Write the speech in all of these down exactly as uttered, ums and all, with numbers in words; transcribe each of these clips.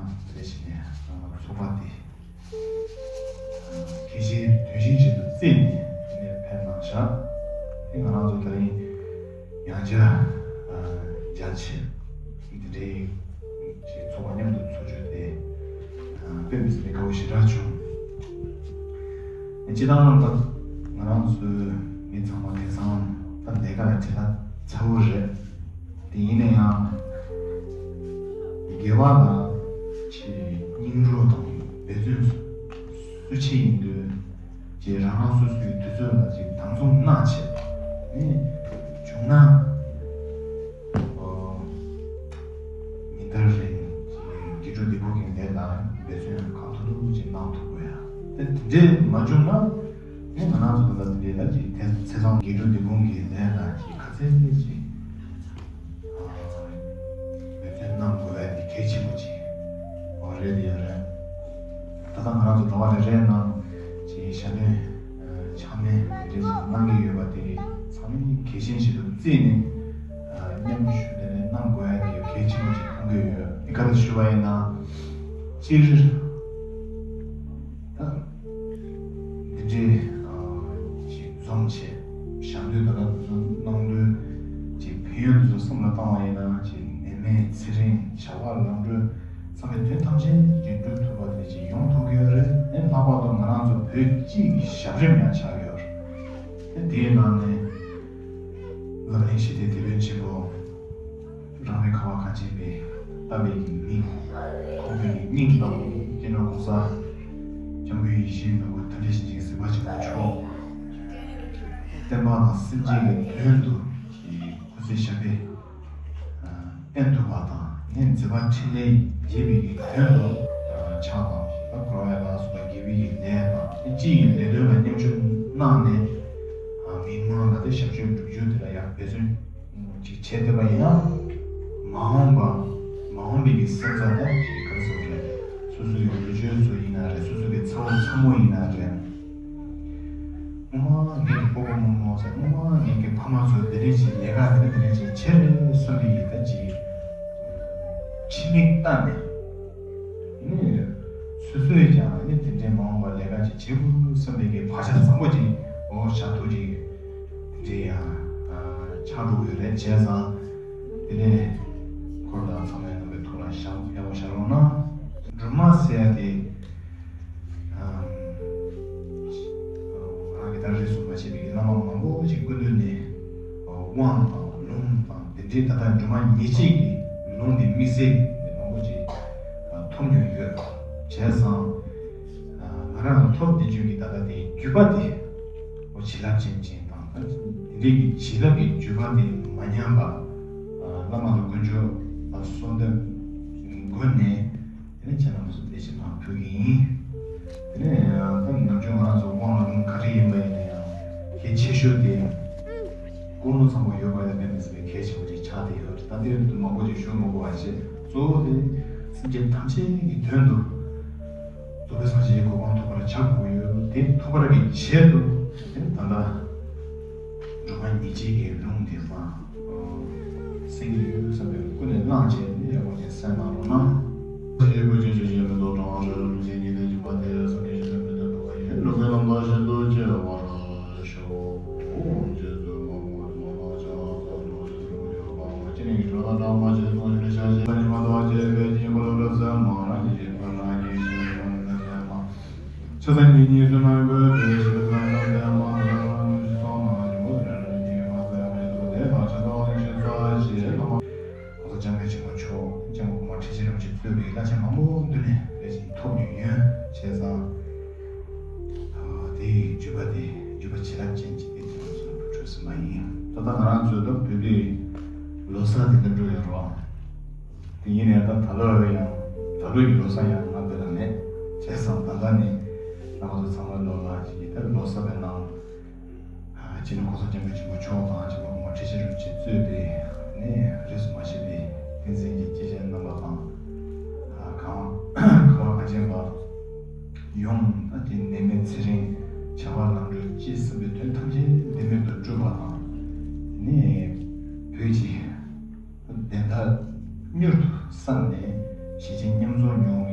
དེ་བཞིན་ཚོགས་པ་དེ་གལ་ཆེའི་དོན་ཆེན་ཞིག་ཏུ་བརྩིས་ནས་དེ་ནས་ཕེབས་གནང་བཞག་དེ་ང་རང་ཚོ་དེ་རིང་ཡང་བསྐྱར་མཇལ་ཆེད་འདི་འདྲའི་ཚོགས་པ་མཉམ་དུ་ཚོགས་རྒྱུ་དེ་དཔེ་མི་སྲིད་པའི་དགའ་བོ་ཞེ་དྲག་བྱུང་། སྤྱིར་བཏང་ད་ང་རང་ཚོའི་མི་ཚང་མ་དེང་སང་ད་ལས་ཀ་ལ་བྲེལ་བ་ཚ་པོ་རེད། དེ་ཡིན་ན་ཡང་དགེ་བ་ལ་ཆེས་སྙིང་རུས་དང་འབད་བརྩོན་སུ་ཆེ་ཡིན་དུས་ཀྱི་རང་རང་སོ་སོའི་དུས་ཚོད་ལ་ཅིག་དམ་བཟུང་གནང་བྱས་ནས་བྱུང་ན། ཉིན་ལྟར་རིང་དགེ་ཕྲུག་འདི་ཕོ་གི་ལས་ལ་འབད་བརྩོན་གང་ཐུབ་ཐུབ་ཅིག་གནང་ཐུབ་དགོས་ཡ། དེ་དེ་འདྲས་མ་བྱུང་ན་ནི་ང་རང་ཚོ་ལ་དེ་འདྲས་ལ་ཅིག་དེ་ཚེ་བཟང་དགེ་ཕྲུག་འདི་ཕོ་གི་ལས་ལ་ཅིག་ག་ཚད་ཅིག་འབད་བརྩོན་གནང་དགོས་ཡ་དེ་གལ་ཆེན་པོ་ཅིག་རེད་ཡ་རེད། ད་ལྟ་ང་རང་ཚོ་འགྲོ་བ་རེ་རེའི་ནང་ཅིག་ཞལ་འདོན་ཆག་མེད་དེ་འདྲས་ཅིག་གནང་གི་ཡོད་པ་དེ་ཚང་མས་གལ་ཆེན་ཞིག་ཏུ་བརྩིས་ནས་མཉམ་ཞུགས་དེ་ནས་གནང་དགོས་ཡ་དེ་གལ་ཆེན་པོ་ཅིག་མཐོང་གི་ཡོད། དེ་ག་རེ་ཞུ་བ་ཡིན་ན་སྤྱིར་ད་འདི་འདྲའི་ཅིག་འཛོམས་བྱས་ཞལ་འདོན་ད་ལྟ་འདི་ཚོ་གནང་དུས་ཅིག་ཕན་ཡོན་འདི་ཚོ་བསམ་བློ་བཏང་བ་ཡིན་ན་ཅིག་ནད་མེད་ཚེ་རིང་བྱ་བ་ལམ་འགྲོ། བསམ་པའི་དོན་ཐམས་ཅད་ཀྱི་འགྲུབ་ཐུབ་པ་དེ་ཅིག་ཡོང་ཐུབ་ཀྱི་ཡོད་རེད། ཨེ་ལྷག་པར་དུ་ང་རང་ཚོ་བོད་སྤྱི་ཡི་ཞབས་རིམ་ཡང་ཆགས་ཡོད་རེད། ཨེ་དེའི་ནང་ནས་འཛམ་གླིང་ཞི་བདེའི་དེད་དཔོན་ཆེན་པོ་རང་རེ་ཁ་བ་གངས་ཅན་པའི་བསྟན་པའི་མིང་ཁོང་གི་སྙིང་དང་སྐྱེ་འགྲོ་གོང་ས་སྐྱབས་མགོན་ཡིད་བཞིན་ནོར་བུ་དྭངས་བསིལ་ཞིང་གི་གཟིགས་པ་ཆེན་པོ་མཆོག་བསྟན་པ་དང་སེམས་ཅན་གྱི་དོན་དུ་སྐུ་ཚེ་ཞབས་པད་བརྟན་ཐུབ་པ་དང་ནི་མཛད་པ་འཕྲིན་ལས་རྒྱས་པའི་གི་དོན་དུ་ཕྱག་དང་འཁོར་བའི་ལ་སོགས་པ་དགེ་བའི་གི་ལས་དང་སྤྱི་ཡི་ལས་དོན་ལ་མཉམ་ཞུགས་གནང་ནས་མི་མང་ལ་དེ་ཞབས་ཕྱི་སྒྲུབ་རྒྱུ་དེ་ལ་ཡང་འབད་བརྩོན་ཅིག་བྱས་བསྡད་པ་ཡིན་ན་མ་འོངས་པ་མ་འོངས་པའི་གི་སེམས་རྩ་དང་ཅིག་ག་རེ་ཟེར་དགོས་རེད། སོ་སོའི་ལོ་རྒྱུས་ཚོ་ཡིན་ན་རེད། སོ་སོ་གི་ཚ་བོ་ཚ་མོ་ཡིན་ན་རེད། སྔོན་མ་ངེད་ཀྱི་སྤོ་བོ་རྨོ་མོ་ཟེར། སྔོན་མ་ངེད་ཀྱི་ཕ་མ་ཚོ་འདི་འདྲས་ཅིག་ལས་ཀ་འདི་འདྲས་འདི་འདྲས་ཅིག་བྱེད་རེད་བསམ་པའི་ཡིད་ད་ཅིག་ཕྱི་མིག་ལྟ་ནས་ནི་སོ་སོས་ཀྱང་ནི་དེ་འདྲའི་མ་འོངས་པ་ལས་ཀ་ཅིག་བྱེད་དགོས་བསམ་པའི་གི་བག་ཆགས་བཟང་པོ་ཅིག་འོ་ཆགས་ཐུབ་ཅིག་འདི་འདྲས་ཡང་ཆགས་འགྲོ་གི་ཡོད་རེད། བྱས་ཙང་དེ་ནས་འཁོར་དང་ཚང་མའི་རྣམ་པའི་ཐོག་ལ་བཞག་ཡག་པོ་བཞག་རོགས་གནང་། སྒྲོལ་མ་ཟེར་ཡ་དེ། ང་རང་གིས་ད་རེས་སུ་མ་བྱས་པའི་བླ་མ་མང་པོ་ཞིག་སྐུ་མདུན་ནས་དབང་དང་ལུང་དང་དེ་འདྲའི་ད་ལྟ་སྒྲོལ་མ་ཉེར་གཅིག་གི་ལུང་དེ་དམིགས་བསལ་དེ་མང་པོ་ཞིག་ཐོབ་མྱོང་ཡོད། བྱས་ཙང་ང་རང་ལ་ཐོབ་བསྡད་རྒྱུ་གི་ད་ལྟ་དེ་བརྒྱུད་པ་དེ་བྱིན་རླབས་ཅན་ཅན་དང་དེ་འདྲའི་གི་བྱིན་རླབས་ཀྱི་བརྒྱུད་པ་དེ་མ་ཉམས་པ་བླ་མ་དང་དཀོན་མཆོག་ལ་གསོལ་འདེབས་སྒོ་ནས། དེ་ནས་ཁྱེད་རྣམ་པ་ཚོ་བདེ་སྐྱིད་ལ་ཕུལ་གྱི་ཡིན། དེ་ནས་ད་ནམ་རྒྱུན་ང་རང་ཚོ་དབང་ལུང་ག་རེ་ཡིན་པ་ཡིན་ན་ཡང་གལ་ཆེ་ཤོས་དེ་ཀུན་སློང་བཟང་པོ་ཡོད་པ་ཡང་དཔེ་མི་སྲིད་པའི་གལ་ཆེན་པོ་ཅིག་ཆགས་བསྡད་ཡོད་རེད། ད་དེ་མང་པོ་ཅིག་ཞུ་མི་དགོས་པ་བྱས། གཙོ་བོ་དེ་སེམས་ཅན་ཐམས་ཅད་ཀྱི་དོན་དུ་རྫོགས་པའི་སངས་རྒྱས་ཀྱི་གོ་འཕང་ཐོབ་པར་བྱ་དགོས་ཡོད། དེ་ཐོབ་པར་གྱི་ཆེད་དུ་དེ་ད་ལྟ་སྒྲོལ་མ་ཉེར་གཅིག་གི་ལུང་དེ་དང་། སེང་གེ་ཡོད་བསམ་པའི་ཀུན་ནས་བསླངས་བྱས་ནས་ཡག་པོ་ཅིག་གསན་གནང་རོགས་གནང་། ཆོས་ཀྱི་སྐུ་ཅན་ཆོས་ཀྱི་མེ་ཏོག་དྲང་ཧྲལ་ལུགས་ཀྱི་ཉི་ཟླའི་འཇིགས་པ་དེ་སངས་རྒྱས་ཞི་བདེ་མི་ལྡན་པ་ཡིན། ལུགས་ཀྱི་རྣམ་ཐར་ཤིན་ཏུ་གཅེས་པར་ཤོག་རྗེ་བཙུན་མ་མོ་མ་ལ་ཇ་ས་ལོ་ཅི་སུ་ཡོད་པ་མ་ཅི་ནས་ཀྱི་ལོ་ལ་གྲགས་མ་ཅི་སོང་ཞིག་ལ་ཤ་ཞེས་ལ་ཉི་མ་ཟླ་བ་བཅས་པའི་དཀྱིལ་འཁོར་ལ་རབ་གསལ་མ་རང་གི་ཞིག་པ་རང་གི་ཞིག་ཡོང་ལ་གསལ་མ། ཆ་ཚང་གཉིས་གཉིས་སུ་ན་དགོས་པའི་ཞིག་ལ་ཡང་གསལ་མ་ཟླ་བ་རང་གི་ཞིག་སོང་ན་ཉི་མ་ཟླ་བ་རང་གི་ཞིག་མ་གསལ་མ་ཞིག་ཏུ་དེ་དག་ཆ་ཚང་བ་ཞིག་ས་ཞེས་ལ་མ། གོང་ས་སྐྱབས་མགོན་ཆེན་པོ་མཆོག་སྐྱབས་མགོན་གོང་མ་ཁྲི་ཆེན་རིན་པོ་ཆེ་གཙོས་པའི་བླ་ཆེན་མང་པོ་མདུན་ནས་དེ་བཞིན་ཐོབ་མྱོང་ཡོད། བྱས་ཙང་། དེའི་བརྒྱུད་པ་དེ་བརྒྱུད་པ་བྱིན་རླབས་ཅན་གྱི་དེ་ཁྱེད་རང་ཚོ་ལ་འགྲོ་ཟིན་པ་ཡིན། ད་ལྟ་ང་རང་ཚོའི་ད་བོད་པའི་ལོ་གསར་དེ་འདྲ་འགྲོ་ཡོད་རེད་བ། དེ་ཡིན་ནའི་ད་ད་ལོ་ཡང་ད་ལོ་ཡི་ལོ་གསར་ཡང་ང་འདི་ལ་མེད། བྱས་ཙང་ད་ལྟ་ནི་རྣམ་པ་ཚོ་ཚང་མ་ལོ་ལ་ཅིག་ད་ལོ་གསར་པའི་ནང་། སྤྱི་ནོར་གོང་ས་སྐྱབས་མགོན་ཆེན་པོ་མཆོག་དང་སྤྱི་ནོར་གོང་མ་ཁྲི་ཆེན་རིན་པོ་ཆེ་གཙོས་པའི་ནས་རིས་སུ་མ་ཆད་པའི་བསྟན་འཛིན་གྱི་སྐྱེས་ཆེན་རྣམ་པ་དང་། གང་ཁ་བ་གངས་ཅན་པ་ཡོངས་ད་ཀྱི་ནད་མེད་ཚེ་རིང་བྱ་བ་ལམ་འགྲོ་ཅེས་གསུངས་པའི་དོན་ཐམས་ཅད་ལྡན་མིན་དུ་གྲུབ་པ་དང་། ནས་བོད་ཀྱི་བདེན་མཐའ་མྱུར་དུ་བསམ་ནས་ཞི་བྱེད་མཉམ་འཛོམས་ཡོང་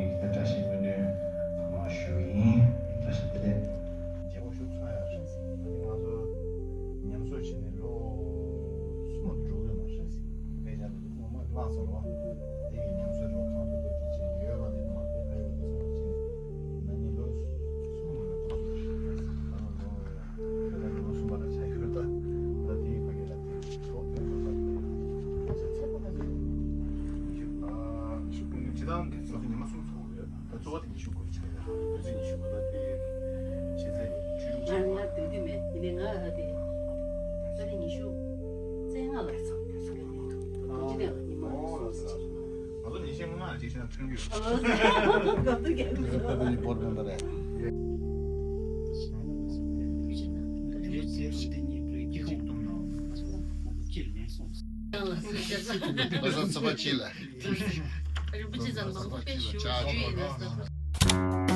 གསུམ་ཚོགས་ཡོད། ད་གཙོ་བོ་དེ་ཉི་ཤུ་དགུ་ཆགས་ཡོད། དུས་ཚོད་ཉི་ཤུ་དགུ་ལ་དེ་བྱས་ཚེ་ཆུ་ང་ང་སྡོད་རྒྱུ་མེད། ཡིན་ནའི་ང་ཨ་དེ་ད་རེས་ཉི་ཤུ་རྩ་ལྔ་ལ་ཚང་ཚང་ཡོད་ནི་འདུག །ཐུགས་རྗེ་ཆེ། ཉི་མ་ང་ཚོ་ཉི་ཤུ་ལྔ་ལ་ཅིག་བྱས་ན་ཐོན་གྱི་ཡོད། ཨ་ལོ་སྐབས་དུ་རྒྱལ་ཁབ་ཀྱི་བོར་མེམ་བར་རེད། རིན་པོ་ཆེ་ཚང་མ་དཔེ་ཞུ་ཡིན་ན་ས།